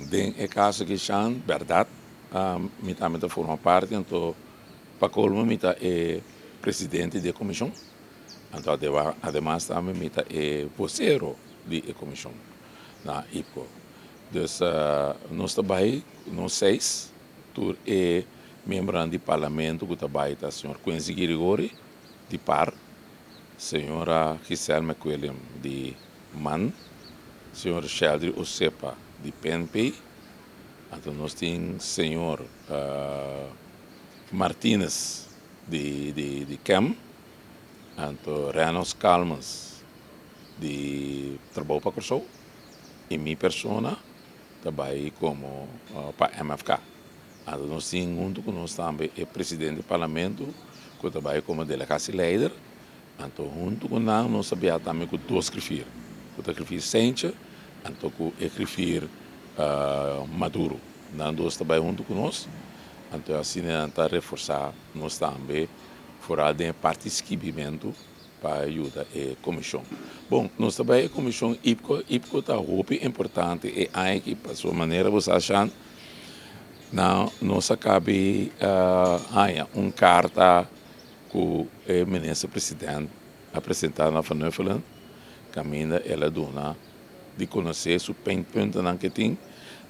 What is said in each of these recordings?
Den e kaso aki Shan, bèrdat, mi tambe ta forma parti, anto pa kolmo mi ta e presidente di e komishon, anto ademas tambe mi ta e vosero di e komishon na IPKO. Dus nos ta bai nos seis, tur e miembronan di parlamento ku ta bai ta señor Quincy Girigori di par, señora Giselle McWilliam di man, señor Sheldry Osepa di PNP, anto nos tin señor Martinez di di KEM, anto Reynolds Calmes di Trabou pa Kòrsou i mi persona ta bai komo pa MFK. Anto nos tin huntu ku nos tambe e presidente di parlamento ku ta bai komo delegatieleider. Anto huntu ku nan nos a biaha tambe ku dos griffier, ku ta griffier Seintje anto ku e griffier Maduro. Nan dos ta bai huntu ku nos, anto asina nan ta reforsá nos tambe foral den e parti skibimentu pa yuda e komishon. Bon, nos ta bai e komishon IPKO. IPKO ta hopi importante e aña aki pasobra manera bo sa Shan, nan nos a kabi haña un karta ku e minister president a presentá na Van Huffelen kaminda el a duna di konosé su pijnpuntennan ke tin.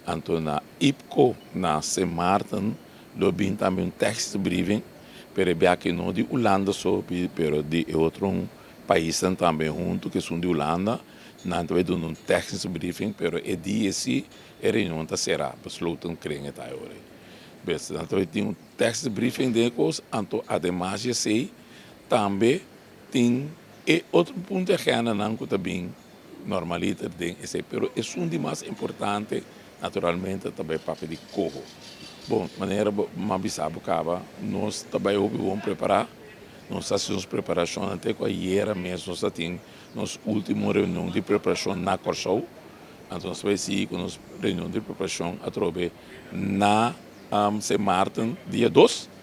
Anto na IPKO na Sint Maarten lo bin tambe un tekstbriefing, pero e biaha no di Hulanda so, pero di e otro paisnan tambe huntu ku esun di Hulanda. Nan ta bai duna un tekstbriefing, pero e dia si e reunion ta será, besloten kring e ta e ora ei. Bes nan ta bai tin un Tekstbriefing den e kos, anto ademas di esei tambe tin e otro punto di agendanan ku ta bin normaliter den esei, pero esun di mas importante naturalmente ta bai papia di koho. Bon, manera bo a bisa bo kaba, nos ta bai hopi bon prepará, nos ta hasi nos preparashonnan te ku ayera mes nos a tin nos ultimo reunion di preparashon na Kòrsou, anto nos ta bai sigui ku nos reunion di preparashon atrobe na Sint Maarten dia 2.